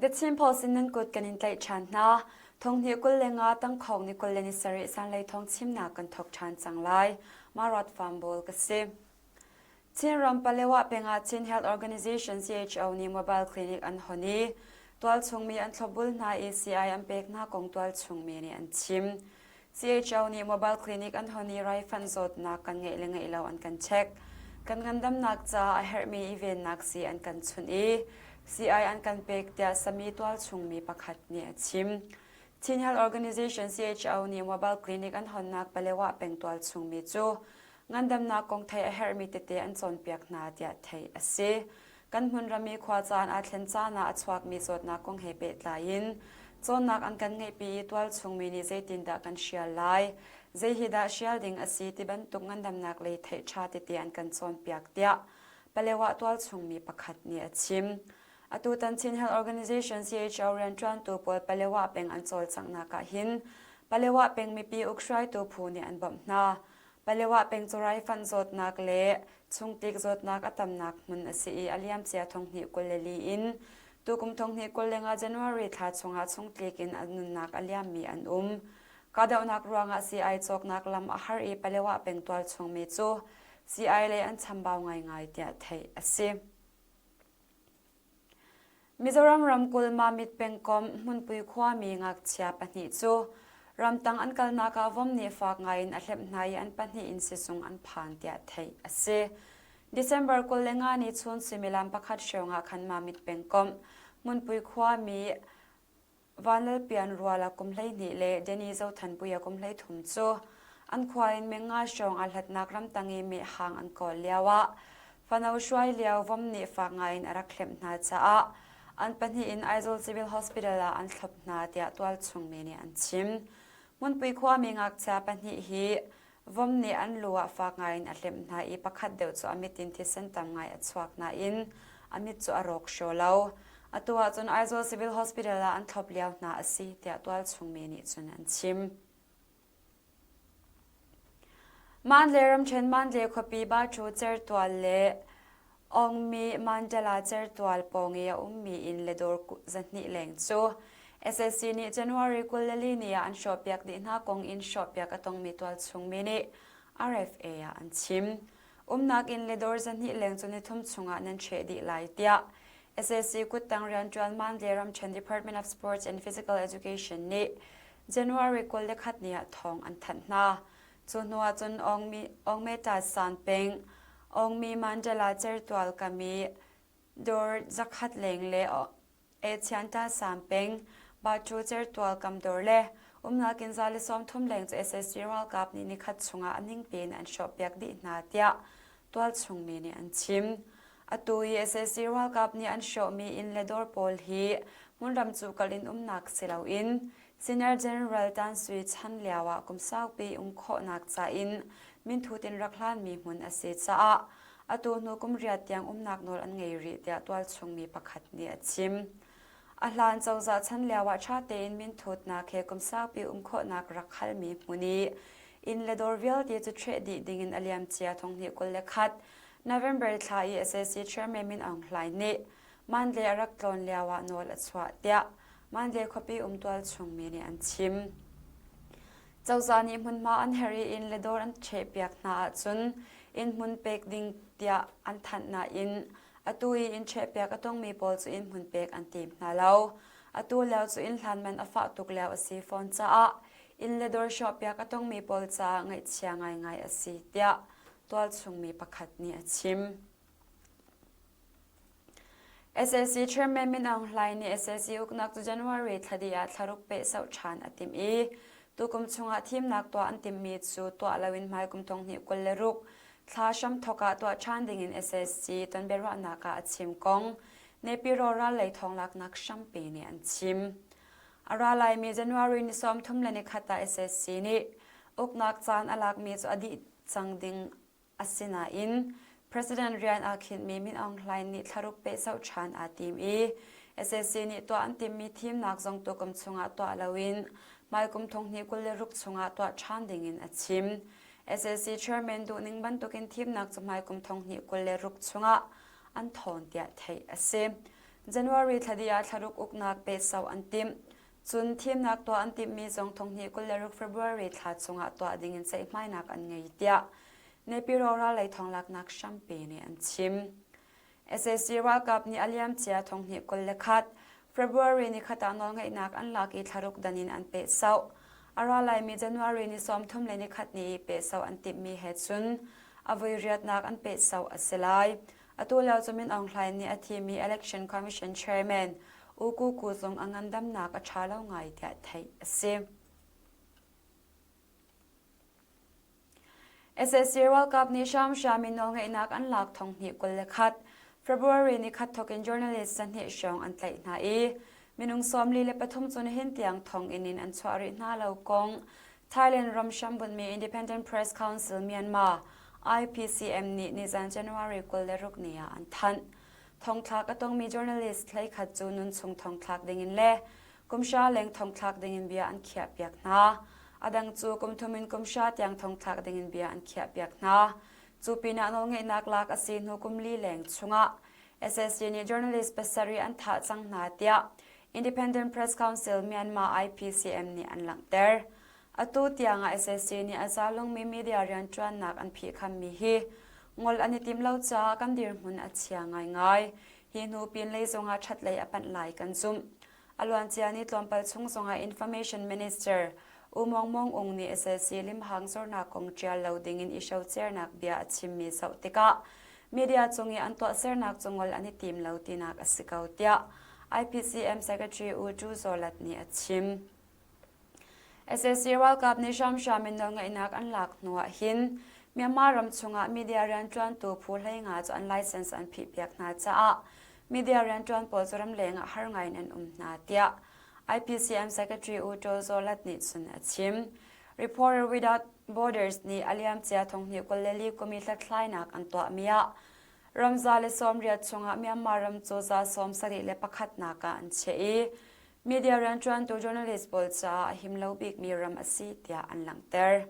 The Chin Post in nan kut kan in tlaih ṭhan hna. Thonghnih 25 tangkhawng ni 27 sanlei thawng chimnak kan thawk ṭhan cang lai. Marat Farm Bawl ka si. Chinram Palewa peng ah Chin Health Organization CHO nih mobile clinic an hon i tualchungmi an thlopbul hna i sii an pek hna kong tualchungmi nih an chim. CHO nih mobile clinic an hon i raifanh zawtnak kan ngeih le ngeih lo an kan check. Kan ngandamnak caah a herhmi i vennak sii an kan chunh i sii an kan pek tiah sami tualchungmi pakhat nih a chim. Chin Health Organization CHO nih mobile clinic an honnak Palewa peng tualchungmi cu ngandamnak kong theih a herhmi tete an cawnpiak hna tiah theih a si. Kan hmunram i khua caan aa thlen caan ah a chuakmi zawtnak kong he pehtlai in cawnnak an kan ngeihpi i tualchungmi nih zeitindah kan hrial lai, zei hi dah hrial ding a si ti bantuk ngandamnak lei theih ṭha tete an kan cawnpiak tiah Palewa tualchungmi pakhat nih a chim. Atutan Chin Health Organization CHO rianṭuantu pawl Palewa peng an cawlcanghnak ah hin Palewa peng mipi ukhruaitu phu nih an bawmh hna. Palewa peng cu raifanh zawtnak le chungtlik zawtnak a tamnak hmun a si i a liamcia thonghnih 24 in tukum thonghnih 25 January thla chungah chungtlik in a nunnak a liammi an um. Kahdohnak ruangah sii-ai cawknak lam a har i Palewa peng tualchungmi cu sii-ai lei an chambau ngaingai tiah theih a si. Mizoram ramkulh Mamit pengkomh Hmunpui khuami ngakchia pahnih cu ramtang an kalnak ah vom nih faak ngai in a hlemh hna i an pahnih in sizung an phan tiah theih a si. December 25 ni chun suimilam pakhat hrawng ah khan Mamit pengkomh Hmunpui khuami Vanlalpianruala kum 12 le Danny Zothanpuia kum 13 cu an khua in meng nga hrawng aa hlatnak ramtang i mehhang an kawl lioah fano hruai lio vom nih fak ngaiin a rak hlemh hna caah an pahnih in Aizawl Civil Hospital ah an thlop hna tiah tualchung mi nih an chim. Hmunpui khuami ngakchia pahnih hi Vom nih an lu ah fak ngaiin a hlemh hna i pakhat deuh cu a mit in thisen tam ngai a chuak nain a mit cu a rawk hraw lo. Atu ahcun Aizawl Civil Hospital ah an thlop lio hna a si tiah tualchung mi nih cun an chim. Mandalay ramṭhen Mandalay khuapi Bachu certual le Aungmi Mandala certual pawng i a ummi inn le dawr 200 leng cu SAC nih January 24 ni ah an hrawhpiak dih hna kong in hrawhpiak a tongmi tualchung mi nih RFA ah an chim. Umnak inn le dawr 200 leng cu nithum chungah nan ṭheh dih lai tiah SAC kuttang rianṭuan Mandalay ramṭhen Department of Sports and Physical Education nih January 21 ni ah thawng an thanh hna. Cu hnu ahcun Aungmeta San peng Aungmi Mandala certual kam i dawr zakhat leng le Echianta San peng Batu certual kam dawr le umnak in za le 30 leng cu sac ralkap nih nikhat chungah a ningpi in an hrawhpiak dih hna tiah tualchung mi nih an chim. Atu i sac ralkap nih an hrawhmi inn le dawr pawl hi hmunram cu kal in umnak si loin Senior General Tan Sui chan lio ah kum saupi um khawhnak ca in minthut in rak hlanmi hmun a si caah atu hnu kum riat tiang umnak nawl an ngei rih tiah tualchung mi pakhat nih a chim. A hlan cozah chan lio ah ṭha tein minthutnak he kum saupi um khawhnak rak halmi hmun i inn le dawr vialte cu ṭheh dih dingin a liamcia thonghnih 21 November thla i sac Chairman Min Aung Hlaing nih Mandalay a rak tlawn lio ah nawl a chuah tiah Mandalay khuapi um tualchung mi nih an chim. Cozah nih hmunhma an herh i inn le dawr an ṭhehpiak hna ahcun inn hmun pek ding tiah an thanh nain atu i inn ṭhehpiak a tongmi pawl cu inn hmun pek an tim hna lo. Atu lio cu inn hlan man a fah tuk lio a si fawn caah inn le dawr hrawhpiak a tongmi pawl caah ngaihchia ngaingai a si tiah tualchung mi pakhat nih a chim. Sac Chairman Min Aung Hlaing nih sac uknak cu January thla dih ah thlaruk pehsauh ṭhan a timh i tukum chungah thimnak tuah an timhmi cu tuah loin hmaikum 2026 thla hramthawk ah tuah ṭhan dingin sac tonbiaruahnak ah a chim kong Naypyidaw ral lei thawnglaknak hrampi nih an chim. A ra laimi January ni 31 ah sac nih uknak caan a lakmi cu a dih cang ding Asinain President rian aa khinhmi Min Aung Hlaing nih thlaruk pehsauh ṭhan aa tim i sac nih tuah an timhmi thimnak zong tukum chungah tuah loin hmaikum 2026 chungah tuah ṭhan dingin a chim. Sac chairman duhning bantukin thimnak cu hmaikum 2026 chungah an thawn tiah theih a si. January thla dih ah thlaruk uknak pehsauh an timh. Cun thimnak tuah an timhmi zong thonghnih 26 February thla chungah tuah dingin ceihmainak an ngei tiah Naypyidaw rallei thawnglaknak hrampi nih an chim. Sac ralkap nih a liamcia thonghnih 21 February nikhat ah nawlngeihnak an lak i thlaruk dan in an pehsauh. A ra laimi January ni 31 ni i pehsauh an timhmi he cun a voi riatnak an pehsauh a si lai. Atu lio cu Min Aung Hlaing nih a thimi Election Commission Chairman U Ku Ku zong a ngandamnak a ṭha lo ngai tiah theih a si. Sac ralkap nih hramhram in nawlngeihnak an lak thonghnih 21 February ni khat thawk in journalist 2 hrawng an tlaih hna i minung 43 cu nihin tiang thonginn in an chuah rih hna lo kong Thailand ram hrambunhmi Independent Press Council Myanmar IPCM nih nizan January 26 ni ah an thanh. Thongthlak a tongmi journalist 11 cu nunchung thongthlak dingin le kumhra leng thongthlak dingin bia an khiahpiak hna. A dang cu kum thum in kumhra tiang thongthlak dingin bia an khiahpiak hna. Cu pinah nawlngeihnak lak a si hnu kum li leng chungah SSG nih journalist pasarih an thah cang hna tiah Independent Press Council Myanmar IPCM nih an langhter. Atu tiang ah SSC nih a zalongmi media rianṭuannak an phihkhammi hi ngol an i tim lo caah kan dirhmun a chia ngaingai. Hi hnu pinlei zongah ṭhatlei a panh lai kan zumh. A luancia ni tlawmpal chung zongah Information Minister U Maung Maung Ung nih SSC limhang zornak kong ṭial lo dingin i hrocernak bia a chimmi zoh tikah media cung i an tuahsernak cu ngol an i tim lo tinak a si ko tiah IPCM Secretary U Tu Zaw Lat nih a chim. Sac ralkap nih hramhram in nawlngeihnak an lak hnu ah hin Myanmar ram chungah media rianṭuantu phu 15 cu an license an phihpiak hna caah media rianṭuan pawl cu ramleng ah har ngai in an um hna tiah IPCM Secretary U Taw Zaw Lat nih cun a chim. Reporter Without Borders nih a liamcia thonghnih 24 kum i hlathlainak an tuahmi ah ramza le 80 chungah Myanmar ram cu za 71 nak ah an chiah i media rianṭuantu journalist pawl caah a him lo bikmi ram a si tiah an langhter.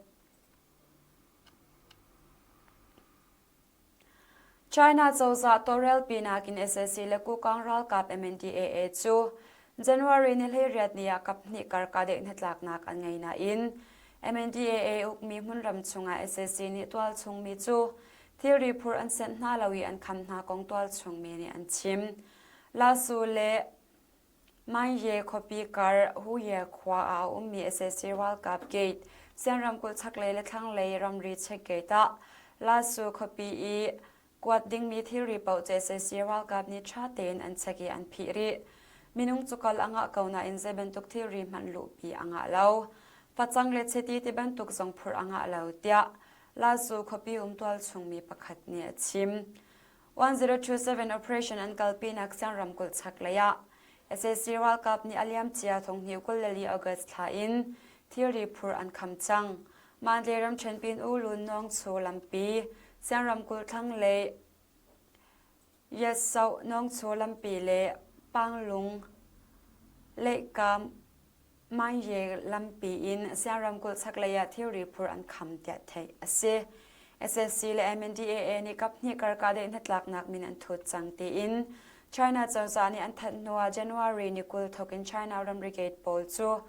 China cozah tawlrelpi nakin sac le Kukang ralkap MNDAA cu January ni 18 ni ah kaphnih kar kahdaih hnatlaknak an ngei nain MNDAA ukmi hmunram chungah sac nih tualchungmi cu thilri phur an senh hna lo i an kham hna kong tualchungmi nih an chim. Lasu le Manye khuapi kar Huye khua ah a ummi sac ralkap gate Sian ramkulh chaklei le thlanglei ramri check gate ah Lasu khuapi i kuat dingmi thilri paoh cu sac ralkap nih ṭha tein an check i an phih rih. Minung cu kal a ngah ko nain zei bantuk thilri hmanh luhpi a ngah lo. Facang le chiti ti bantuk zong phurh a ngah lo tiah Lasu khuapi um tualchungmi pakhat nih a chim. 1027 operation an kalpinak Siang ramkulh chaklei ah sac ralkap nih a liamcia thonghnih 24 August thla in thilri phur an kham cang. Mandalay ramṭhen pin U Lun Nawng Chu lampi, Siang ramkulh thlanglei Yetsoh Nawng Chu lampi le Panglung Leihkam Manye lampi in Siang ramkulh chaklei ah thilri phur an kham tiah theih a si. SSC le MNDAA nih kaphnih kar kahdaih hnatlaknak min an thut cang tiin China cozah nih an thanh hnuah January ni 20 thawk in China ramri gate pawl cu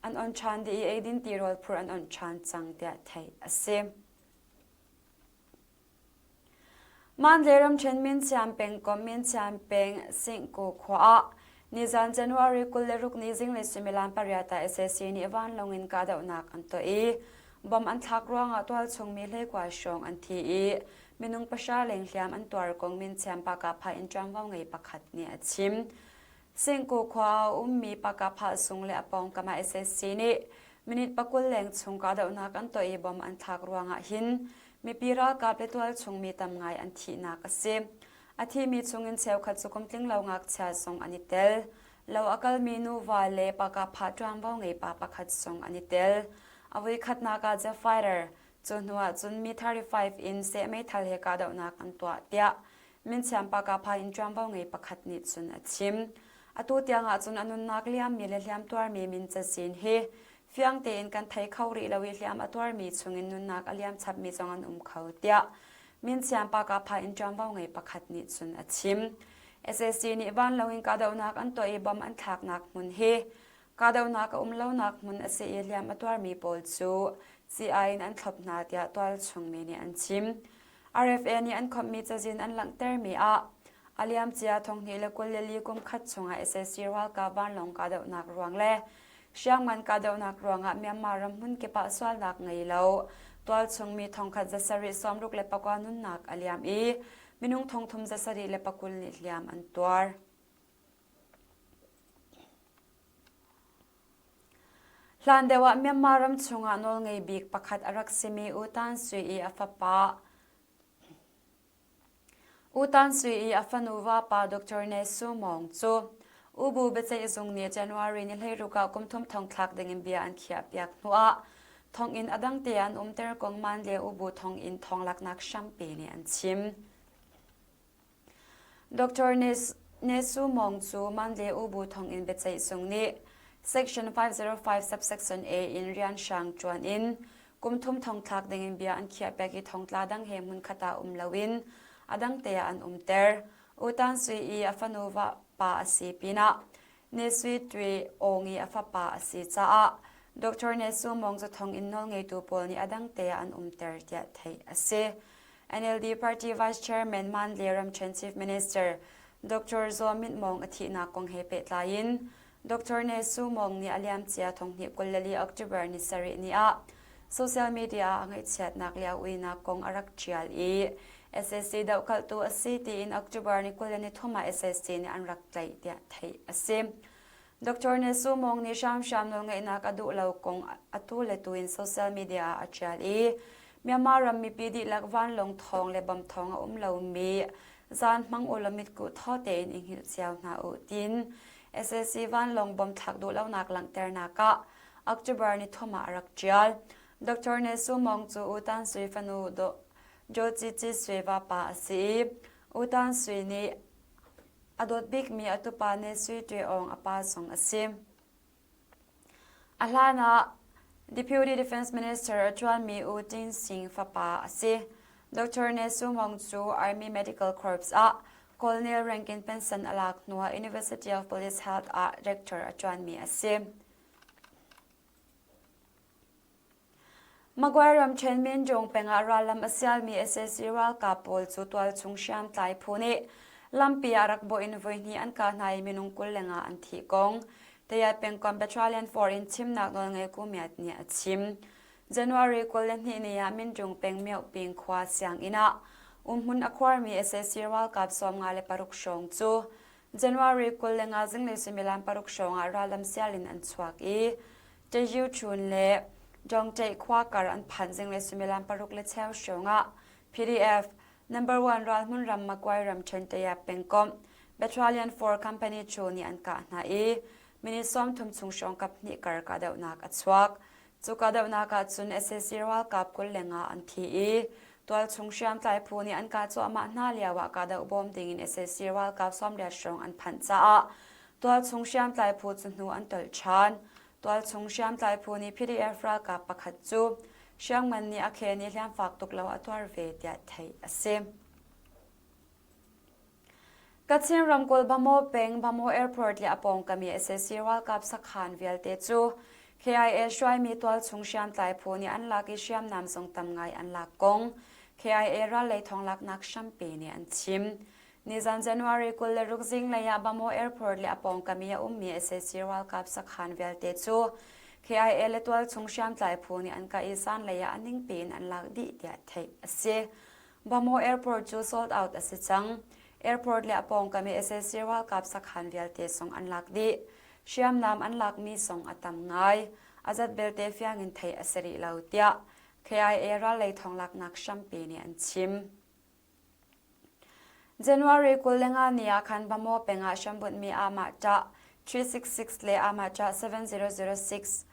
an on ṭhan dih i eidin tirawl phur an on ṭhan cang tiah theih a si. Mandalay ramṭhen Minsiam pengkomh Minsiam peng Singku khua ah nizan January 26 ni zinglei suimilam pariat ah sac nih vanlawng in kahdohnak an tuah i bomb an thlak ruangah tualchung mi 19 hrawng an thi i minung pahra leng hliam an tuar kong Minsiam Pakapha in ṭuanvo ngei pakhat nih a chim. Singku khua ah a ummi Pakapha sung le a pawngkam ah sac nih minute 20 leng chung kahdohnak an tuah i bomb an thlak ruangah hin Mipi ralkap le tualchung mi tam ngai an thihnak a si. A thimi chungin cheukhat cu kumtling lo ngakchia zong an i tel. Lo a kalmi nuva le pakapha ṭuanvo ngei pa pakhat zong an i tel. A voikhatnak ah jet fighter, cu hnu ah cun mi 35 in seh meithal he kahdohnak an tuah tiah Minchiam pakapha in ṭuanvo ngei pakhat nih cun a chim. Atu tiang ah cun a nunnak liammi le hliamtuarmi min cazin hi Fiang tein kan thei kho rih lo i hliam a tuarmi chungin nunnak a liam chapmi zong an um kho, tiah Minsiam Pakapha in ṭuanvo ngei pakhat nih cun a chim. Sac nih vanlawng in kahdohnak an tuah i bomb an thlaknak hmun hi kahdohnak a um lonak hmun a si i hliam a tuarmi pawl cu sii-ai in an thlop hna tiah tualchung mi nih an chim. RFA nih an khawmhmi cazin an langhtermi ah a liamcia 2024 kum khat chungah sac ralkap vanlawng kahdohnak ruang le hriamngan kahdohnak ruangah Myanmar ram hmun kip ah sualnak ngei lo tualchung mi 1769 nunnak a liam i minung 3720 nih hliam an tuar. Hlan deuh ah Myanmar ram chungah nawlngei bik pakhat a rak simi U Tan Sui i a fapa U Tan Sui i a fanu vapa Dr. Ne Su Maung cu Ubu biaceihzung nih January ni 16 ah kum thum thong thlak dingin bia an khiahpiak hnuah thonginn a dang te an umter kong Mandalay Ubu thonginn thawnglaknak hrampi nih an chim. Dr. Ne Su Maung cu Mandalay Ubu thonginn biaceihzung nih Section 505 subsection A in rianhrang ṭuan in kum thum thongthlak dingin bia an khiahpiak i thongtla dang he hmunkhat ah um loin a dang te ah an umter. U Tan Sui i a fanu pa a si pinah Ne Sui Twe Aung i a fapa a si caah Dr. Ne Su Maung cu thonginn nawlngeitu pawl nih a dang te ah an umter tiah theih a si. NLD Party Vice Chairman Mandalay ramṭhen Chief Minister Dr. Zaw Myint Maung a thihnak kong he pehtlai in Dr. Ne Su Maung nih a liamcia 2024 October ni sarih ni ah social media ah a ngaihchiatnak le a uinak kong a rak ṭial i sac dohkalhtu a si tiin October ni 23 ah sac nih an rak tlaih tiah theih a si. Dr. Ne Su Maung nih hramhram nawlngeihnak a duh lo kong atu le tu in social media ah a ṭial i Myanmar ram mipi dihlak vanlawng thawng le bom thawng a um lomi zaan hmang u law mitkuh thaw tein i hngilh cio hna u tiin sac vanlawng bom thlak duh lonak langhternak ah October ni thum ah a rak ṭial. Dr. Ne Su Maung cu U Tan Sui fanu Jo Ci Ci Sui vapa a si i U Tan Sui nih a dawt bikmi a tupa Ne Sui Ṭwe Aung a pa zong a si. A hlan ah Deputy Defense Minister a ṭuanmi U Tin Sing fapa a si. Dr. Ne Su Maung cu Army Medical Corps ah Colonel rank in pension a lak hnuah University of Police Health ah rector a ṭuanmi a si. Magway ramṭhen Minjung peng ah rallam a sialmi sac ralkap pawl cu tualchung hriamtlai phu nih lampi ah rak bawh in voihnih an kah hna i minung 25 an thih kong Tayat pengkomh Battalion 4 in chimnak nawlngei Ku Myat nih a chim. January 22 ni ah Minjung peng Myohping khua sianginn ah umhmun a khuarmi sac ralkap 56 hrawng cu January 25 zinglei suimilam paruk hrawng ah rallam sial in an chuak i Tayu Chun le Dongtaih khua kar an phanh zinglei suimilam paruk le cheu hrawng ah PDF Number One ralhmun ram Makwai ramṭhen Tayap pengkomh Battalion 4 Company Chu nih an kah hna i minute 30 chung hrawng kap hnih kar kahdohnak a chuak. Cu kahdohnak ah cun sac ralkap 25 an thi i tualchung hriamtlai phu nih an kah cuahmah hna lioah kahdoh bawm dingin sac ralkap 80 hrawng an phanh caah tualchung hriamtlai phu cu hnu an tolh ṭhan. Tualchung hriamtlai phu nih PDF ralkap pakhat cu hriamngan nih a khen i hliam fak tuk lo a tuar ve tiah theih a si. Kachin ramkulh Bamaw peng Bamaw Airport le a pawngkam i sac ralkap sakhan vialte cu KIA hruaimi tualchung hriamtlai phu nih an lak i hriamnam zong tam ngai an lak kong KIA rallei thawnglaknak hrampi nih an chim. Nizan January 26 zinglei ah Bamaw Airport le a pawngkam i a ummi sac ralkap sakhan vialte cu KIA le tualchung hriamtlai phu nih an kah i zanlei ah a ningpi in an lak dih tiah theih a si. Bamaw Airport cu sold out a si cang. Airport le a pawngkam i sac ralkap sakhan vialte zong an lak dih. Hriamnam an lakmi zong a tam ngai. A zat belte fiang in theih a si rih lo tiah KIA rallei thawnglaknak hrampi nih an chim. January 25 ni ah khan Bamaw peng ah hrambunhmi Amah Ṭah 366 le Amah Ṭah 7006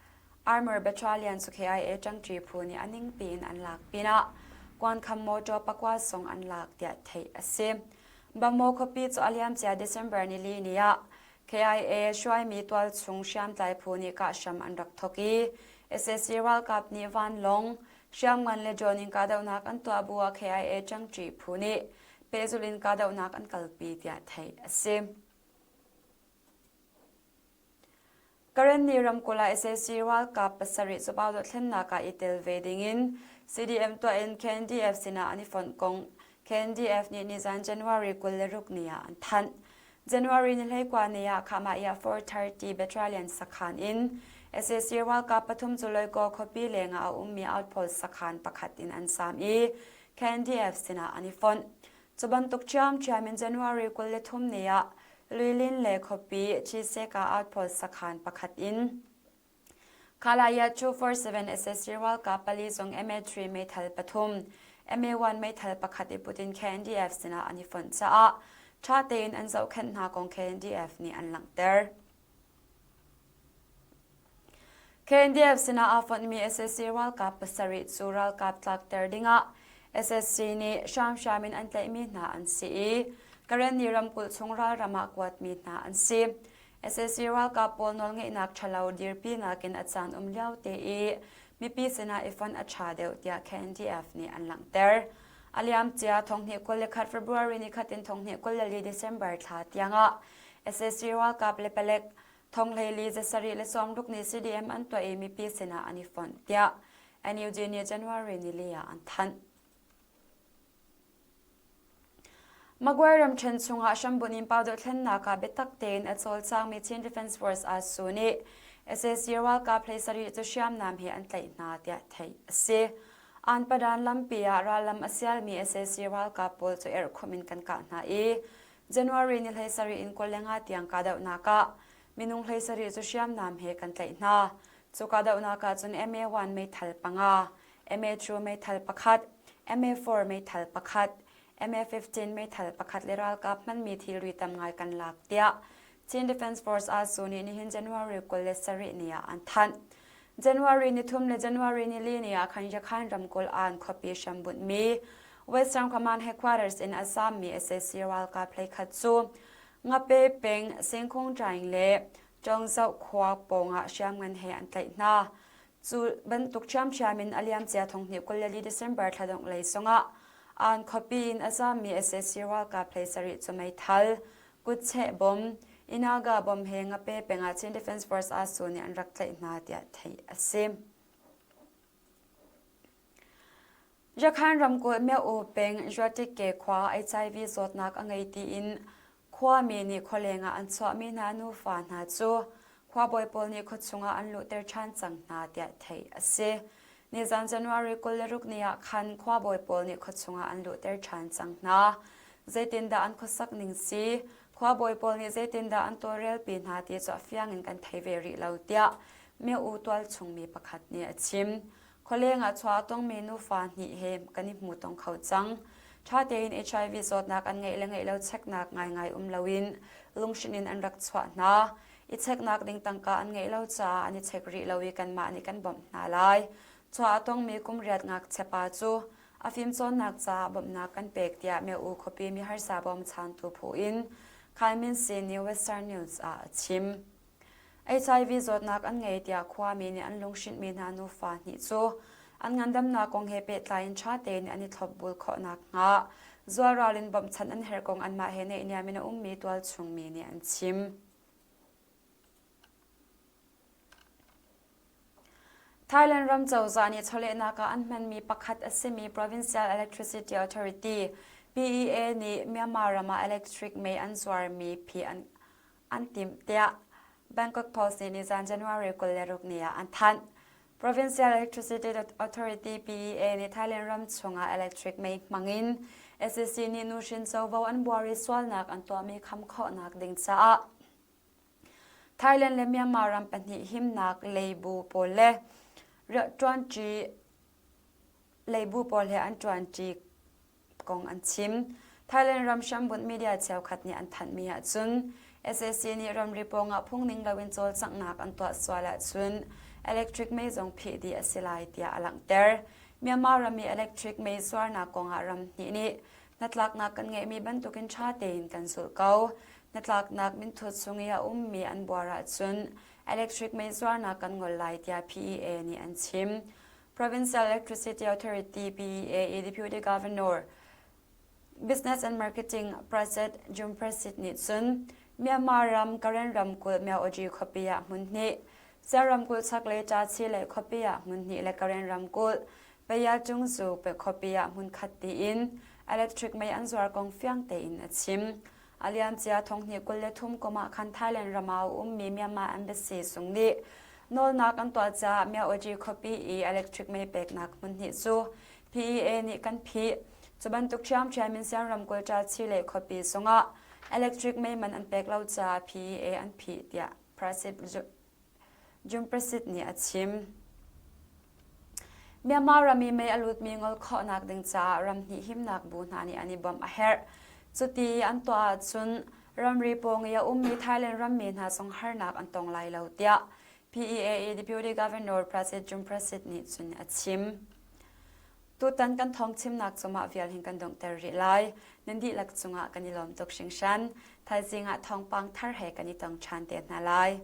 Armor Battalion cu KIA ṭangṭi phu nih a ningpi in an lak pinah kuankham mawṭaw pakua zong an lak tiah theih a si. Bamaw khuapi cu a liamcia December nili ni ah KIA hruaimi tualchung hriamtlai phu nih kahhram an rak thawk i sac ralkap nih vanlawng, hriamngan le drone in kahdohnak an tuah bu ah KIA ṭangṭi phu nih pehzulh in kahdohnak an kalpi tiah theih a si. Karenni ramkulh ah sac ralkap pasarih cu Pau dothlennak ah i tel ve dingin CDM tuah in KNDF sinah an i fonh kong KNDF nih nizan January 26 ni ah an thanh. January ni 19 ni ah Khahmah 430 Battalion sakhan in sac ralkap pathum cu Loikaw khuapi lengah a ummi outpost sakhan pakhat in an saam i KNDF sinah an i fonh. Cu bantuk ṭhiamṭhiam in January 23 ni ah Luilin le khuapi Chiseka outpost sakhan pakhat in Khalaya 247 SSC ralkap pali zong MA3 meithal pathum, MA1 meithal pakhat i put in KNDF sinah an i fonh caah ṭha tein an zohkhenh hna kong KNDF nih an langhter. KNDF sinah aa fonhmi sac ralkap pasarih cu ralkap tlakter dingah sac nih hramhram in an tlaihmi hna an si i Karenni ramkulh chung ralram ah kuatmi hna an si. Sac ralkap pawl nawlngeihnak ṭhalo dirpinak in a caan um lio te i mipi sinah i fonh a ṭha deuh tiah KNDF nih an langhter. A liamcia thonghnih 21 February ni khat in thonghnih 24 December thla tiangah sac ralkap le palek thonghleili zasarih le sawmruk nih CDM an tuah i mipi sinah an i fonh tiah NUG nih January nili ah an thanh. Magway ramṭhen chungah hrambunh in pau dohthlennak ah biatak tein a cawlcangmi Chin Defense Force ASU nih sac ralkap hleisarih cu hriamnam he an tlaih hna tiah theih a si. Anpadan lampi ah rallam a sialmi sac ralkap pawl cu erhkhumh in kan kah hna i January ni 17 in 25 tiang kahdohnak ah minung 17 cu hriamnam he kan tlaih hna. Cu kahdohnak ah cun MA1 meithal panga, MA2 meithal pakhat, MA4 meithal pakhat, MA15 meithal pakhat le ralkap hmanmi thilri tam ngai kan lak tiah Chin Defense Force ASU nih nihin January 27 ni ah an thanh. January ni thum le January ni li ni ah khan Yakhan ramkulh an khuapi hrambunhmi Western Command Headquarters in a zaammi sac ralkap hleikhat cu Ngape peng Singkhung Ṭaing le Ṭawngzoh khua pawngah hriamngan he an tlaih hna. Cu bantuk ṭhiamṭhiam in a liamcia thonghnih 24 December thla dongh lei zongah an khuapi in a zaammi sac ralkap hleisarih cu meithal, kutcheh bom, Inaga bom he Ngape peng ah Chin Defense Force ASU nih an rak tlaih hna tiah theih a si. Yakhan ramkulh Myo-U peng Juatike khua HIV zawtnak a ngei tiin khuami nih khualeng ah an chuahmi hna nufa hna cu khuabawi pawl nih khuachung ah an luhter ṭhan cang hna tiah theih a si. Nizan January 26 ni ah khan khuabawi pawl nih khuachung ah an luhter ṭhan cang hna. Zeitindah an khuasak ning si, khuabawi pawl nih zeitindah an tawlrelpi hna ti cu a fiang in kan thei ve rih lo tiah Myo-U tualchung mi pakhat nih a chim. Khualeng ah chuah a tongmi nufa hnih he kan i hmu tong kho cang. Ṭha tein HIV zawtnak an ngeih le ngeih lo cheknak ngaingai um loin lunghrinh in an rak chuah hna. I cheknak ding tangka an ngeih lo caah an i chek rih lo i kanmah nih kan bawmh hna lai. Chuah a tongmi kum riat ngakchia pa cu a fimcawnnak caah bawmhnak kan pek tiah Myo-U khuapi mi harsa bawmchantu phu in Khalmin Sin nih Western News ah a chim. HIV zawtnak an ngei tiah khuami nih an lunghrinhmi hna nufa hnih cu an ngandamnak kong he pehtlai in ṭha tein an i thlopbul khawh nakhnga zualral in bawmhchanh an herh kong anmah he naihniam in a ummi tualchungmi nih an chim. Thailand ram cozah nih chawlehnak ah an hmanmi pakhat a simi Provincial Electricity Authority PEA nih Myanmar ram ah electric mei an zuarmi phi an an timh tiah Bangkok Post nih nizan January 26 ni ah an thanh. Provincial Electricity Authority PEA nih Thailand ram chungah electric mei hmangin sac nih nuhrin covo an buar i sualnak an tuahmi kham khawhnak ding caah Thailand le Myanmar ram pahnih himnak leibu pawl le rianṭuanṭi leibu pawl he an ṭuanṭi kong an chim. Thailand ram hrambunh media cheukhat nih an thanhmi ahcun sac nih ramri pawngah phungning loin cawlcanghnak an tuah sual ahcun electric mei zong phih dih a si lai tiah a langhter. Myanmar ram i electric mei zuarnak kongah ram hnih nih hnatlaknak kan ngeihmi bantukin ṭha tein kan zulh ko. Hnatlaknak minthut chung i a ummi an buar ahcun electric mei zuarnak kan ngol lai tiah PEA nih an chim. Provincial Electricity Authority PEA i Deputy Governor. Business and Marketing Prasit Jumprasit nih cun Myanmar ram Karen ramkulh Myaoji khuapi ah hmun hnih, Sia ramkulh chaklei Ṭachi lei khuapi ah hmun hnih le Karen ramkulh Payatungzu khuapi ah hmun khat tiin electric mei an zuar kong fiang tein a chim. A liamcia thonghnih 23 kum ah khan Thailand ram ah a ummi Myanmar Embassy sung nih nawlnak an tuah caah Myaoji khuapi i electric mei peknak hmun hnih cu PEA nih kan phih. Cu bantuk ṭhiamṭhiam in Sian ramkulh Ṭachi le khuapi zongah electric mei man an pek lo caah PEA an phih tiah Prasit Jumprasit nih a chim. Myanmar ram i mei a lutmi ngol khawhnak ding caah ramhnih himnak bu hna nih an i bawmh a herh. Cuti an tuah ahcun ramri pawng i a ummi Thailand rammi hna zong harnak an tong lai lo tiah PEA i Deputy Governor Prasit Jumprasit nih cun a chim. Tutan kan thawng chimnak cu mah vial hin kan donghter rih lai. Nan dihlak cungah kan i lawm tuk hringhran. Thaizing ah thawngpang thar he kan i tong ṭhan te hna lai.